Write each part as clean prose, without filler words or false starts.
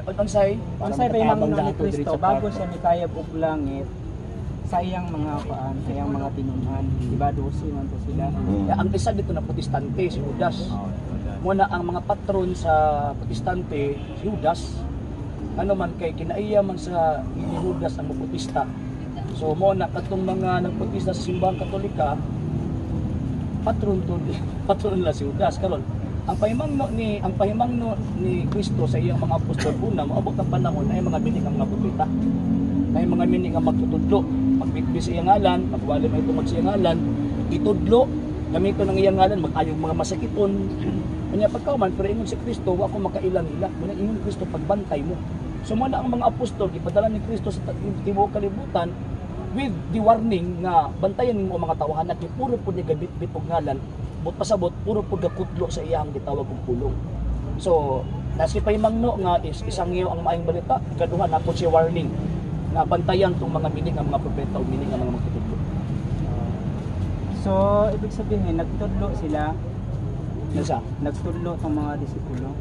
Unsay? Unsay pahimangno ni Kristo bago siya mikayab og langit sa iyang mga paan, sa iyang mga tinunan? Di ba 12 man to sila? Ya, ang isa dito na Protestante si Judas. Muna ang mga patron sa Protestante si Judas. Ano man kay kinaiya man sa ni Judas ang moprotesta. So mo na katong mga nagprotesta sa Simbahang Katolika, patron to patron nila si Judas. Karon ang pahimangno ni Kristo sa iyang mga apostol, una, moabot ang panahon na mga mini nga mga propeta, na mga mini nga magtutudlo, magbitbit sa iyang ngalan, magwali may tungod sa iyang ngalan, itudlo gamiton ang iyang ngalan, mag-ayog mga masakiton. Unya pagkauman, pero ingon si Kristo, wa ko makailang nila. Muna ingon Kristo, pagbantay mo. So muna ang mga apostol gipadala ni Kristo sa tibuok kalibutan with the warning nga bantayan nimo ang mga tawahan at puro pud ni gabitbit og ngalan, but pasabot puro pud gakudlo sa iyang gitawag og pulong. So nasi pahimangno nga is isang iyo ang maayong balita. Ikaduha, napod siya warning nga bantayan tong mga mini nga mga propeta o mini nga mga magtutudlo. So ibig sabihin nagtudlo sila, Nasa nagtudlo tong mga disipulo.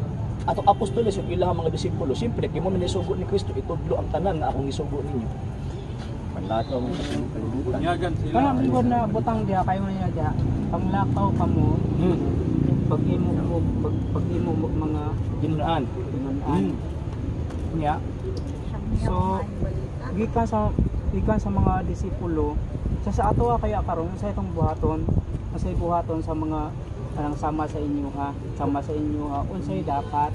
Atong apostoles ug ilang mga disipulo, siyempre kay mo man isugo ni Kristo, itudlo ang tanan nga akong isugo ninyo. Panlakaw mo sa kalibutan. Bunyagan sila. Kana man na butang diha kayo niya diha. Panglakaw kamo pag imo mo pag imo mo mga Ginunaan. tinunan. Nya. So gikan sa mga disipulo sa ato kaya karon sa itong buhaton, unsay buhaton sa mga kanang sama sa inyo ha, sama sa inyo ha, unsay dapat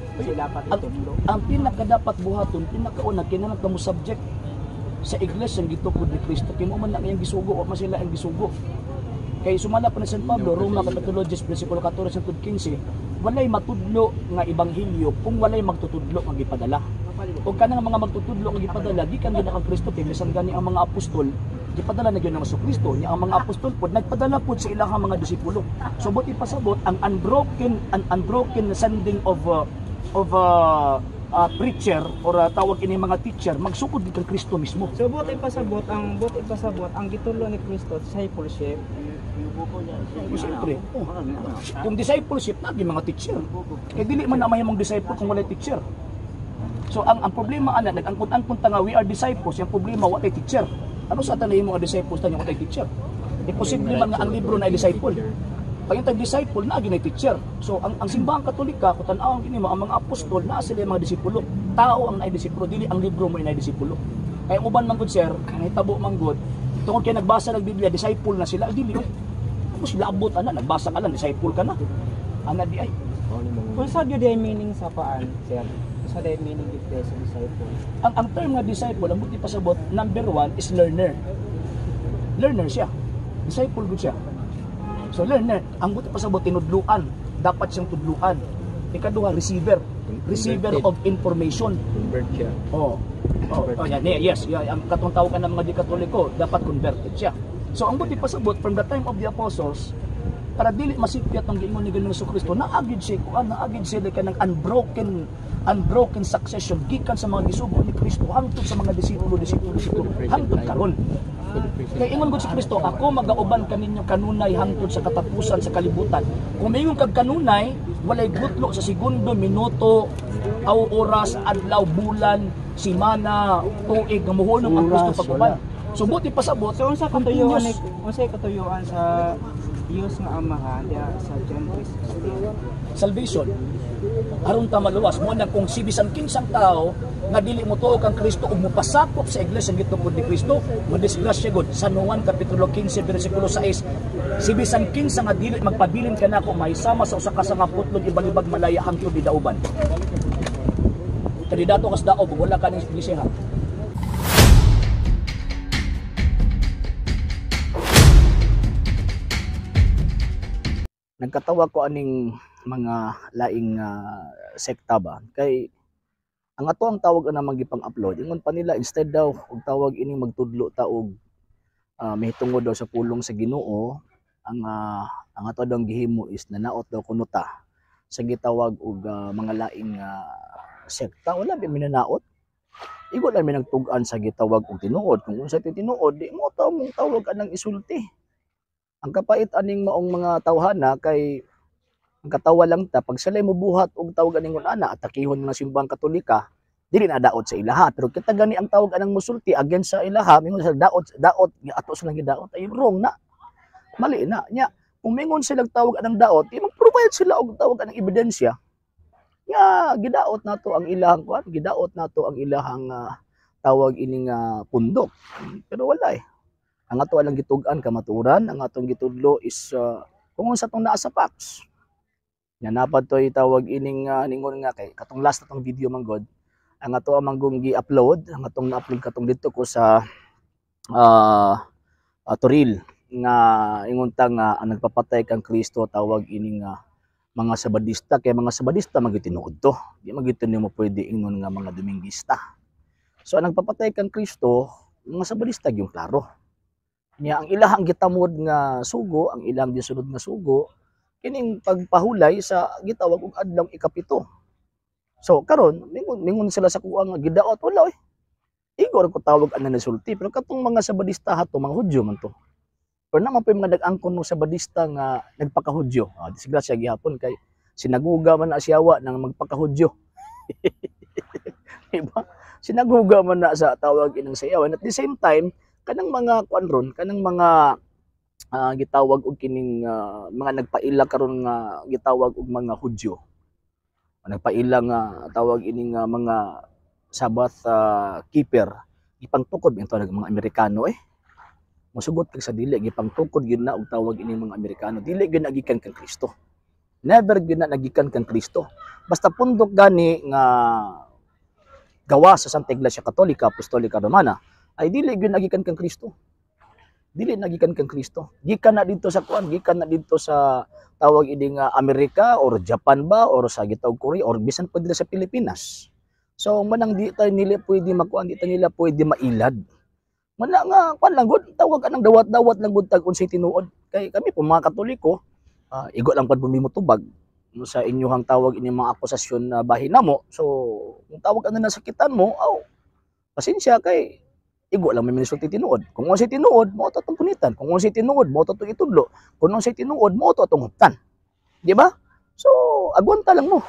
itudlo? Ang pinaka dapat buhaton, pinakauna, kinahanglan ka mo subject sa iglesia ang gitukod ni Kristo. Kay mo man lang iyang gisugo, wa man sila ang gisugo. Kay sumala pa ni San Pablo, Roma kapitulo 10 versikulo 14 hangtod 15, walay matudlo nga ebanghelyo kung walay magtutudlo nga gipadala. Ug kanang mga magtutudlo nga gipadala gikan gyud na kang Kristo, kay bisan gani ang mga apostol gipadala na gyud ng Kristo. Nya ang mga apostol pod nagpadala pod sa ilahang mga disipulo. So buot ipasabot, ang unbroken sending of preacher or tawag ini mga teacher, magsukod gid kang Kristo mismo. So buot ipasabot ang gitudlo ni Kristo, discipleship. O, siyempre, oh, kung discipleship, nagi mga teacher. Kay dili man na mahimong disciple kung walay teacher. So ang problema ana, nag-angkon-angkon ta nga we are disciples, yung problema wa tay teacher. Ano sa tanay mo nga disciples tanyo wa tay teacher? Imposible man nga ang libro na disciple. Pag yung disciple na na teacher. So ang Simbahang Katolika, kung tan-awon kini mo ang mga apostol naa sila yung mga disipulo. Tao ang naidisipulo, dili ang libro mo naidisipulo. Kaya ang uban man gud, sir, ang hitabo man gud, tungod kay nagbasa ng Biblia, disciple na sila, dili oy. Tapos labot ana, nagbasa ka lang, disciple ka na. Ana di ay. Unsa gyud ay meaning sa paan, sir? Unsa day meaning gyud sa disciple? Ang term nga disciple, ang buti pasabot, number one is learner. Learner siya. Disciple gud siya. So learner, ang buti pasabot, tinudluan. Dapat siyang tudluan. Ikaduha, receiver. Receiver of information. Convert siya. Oh, yan, yeah, yes, yeah, ang katong tawag ka ng mga di Katoliko, dapat converted siya. So ang buti pasabot, from the time of the apostles, para dili masipyat ang giingon ni Ginoong Kristo, naagid siya kuan, naagid siya kanang unbroken unbroken succession gikan sa mga gisugo ni Kristo hangtod sa mga disipulo, disipulo, disipulo, hangtod karon. Kay ingon gud si Kristo, "Ako magauban kaninyo kanunay hangtod sa katapusan sa kalibutan." Kung maingon kag kanunay, walay gutlo sa segundo, minuto, aw oras, adlaw, bulan, simana, tuig nga muhunong ang Kristo Oras, pag-uban. wala. So buti pasabot, So unsa katuyuan ni continuous. unsay katuyuan sa Dios nga Amahan diha sa John 3:16? Salvation. Aron ta maluwas mo na kung si bisan kinsang tao nga dili mo tuo kang Kristo ug mopasakop sa iglesia gitungod ni Kristo, madisgrasya gud. San Juan kapitulo 15 bersikulo 6, si bisan kinsa nga dili magpabilin kanako mahisama sa usa ka sanga putlon ibalibag malaya hangtod gidauban. Kandidato kas daob ug wala ka ning iglesia. Nagkatawa ko aning mga laing sekta ba, kay ang ato ang tawag na gipang-upload, ingon pa nila, instead daw og tawag ini magtudlo ta og mahitungod daw sa pulong sa Ginoo, ang ato daw gihimo is nanaot daw kuno ta sa gitawag og mga laing sekta. Wala bi minanaot, igo lang mi nagtug-an sa gitawag og tinuod. Kung unsa ti tinuod, di mo ta mong tawag anang isulti. Ang kapait aning maong mga tawhana, kay ang katawa lang ta pag sila mo buhat og tawag aning ana, atakihon nga Simbahang Katolika. Dili na daot sa ilaha, pero kita gani ang tawag anang musulti against sa ilaha, mingon sa daot daot nga ato silang gidaot ay wrong na. Mali na nya. Kung mingon sila tawag anang daot, di mag-provide sila og tawag anang ebidensya nga gidaot nato ang ilahang kuan, gidaot nato ang ilahang tawag ining pundok. Pero wala eh. Ang ato lang gitug-an kamaturan, ang atong gitudlo is kung unsa tong naa sa facts. Nya napad to'y tawag ining ningon nga kay katong last na tong video man god, ang ato amang gong gi-upload, ang atong na-upload katong dito ko sa Toril nga ingon ta nga ang nagpapatay kang Kristo tawag ining mga Sabadista, kay mga Sabadista man gyud tinuod to. Di man gyud nimo pwede ingon nga mga Domingista. So ang nagpapatay kang Kristo, mga Sabadista gyud klaro. Nya ang ilahang gitamod nga sugo, ang ilang gisunod nga sugo, kining pagpahulay sa gitawag og adlaw ikapito. So karon mingon mingon sila sa kuha nga gidaot, wala oy. Igo ra ko tawag ang nasulti, pero katong mga Sabadista hato, mga Hudyo man to. Pero naman po yung mga nag-angkon ng Sabadista nga nagpakahudyo. Ah, disgrasya gihapon kay sinaguga man na siyawa nang magpakahudyo. Diba? Sinaguga man na sa tawag inang sayaw. And at the same time, kanang mga kuan ron, kanang mga gitawag og kining mga nagpaila karon nga gitawag og mga Hudyo. Nagpaila nga tawag ining mga Sabbath keeper, gipangtukod man to mga Amerikano eh. Musugot kag sa dili, gipangtukod gyud na og tawag ining mga Amerikano. Dili gyud na gikan kang Kristo. Never gyud na nagikan kang Kristo. Basta pundok gani nga gawa sa Santa Iglesia Katolika Apostolika Romana ay dili gyud nagikan kang Kristo. Dili nagikan kang Kristo. Gikan na dito sa kuan, gikan na dito sa tawag ini nga Amerika or Japan ba or sa gitawag Korea or bisan pa dila sa Pilipinas. So manang di tayo nila pwede makuan, di tayo nila pwede mailad. Mana nga kuan lang gud, tawag anang dawat-dawat lang gud tag unsay tinuod. Kay kami po mga Katoliko, igo lang pud mo tubag sa inyuhang tawag ini mga akusasyon na bahin namo. So kung tawag ano na sakitan mo, aw pasensya kay igo lang may ministro tinuod. Kung unsay tinuod, mao to atong punitan. Kung unsay tinuod, mao to atong itudlo. Kung unsay tinuod, mao to atong huptan. Di ba? So, agwanta lang mo.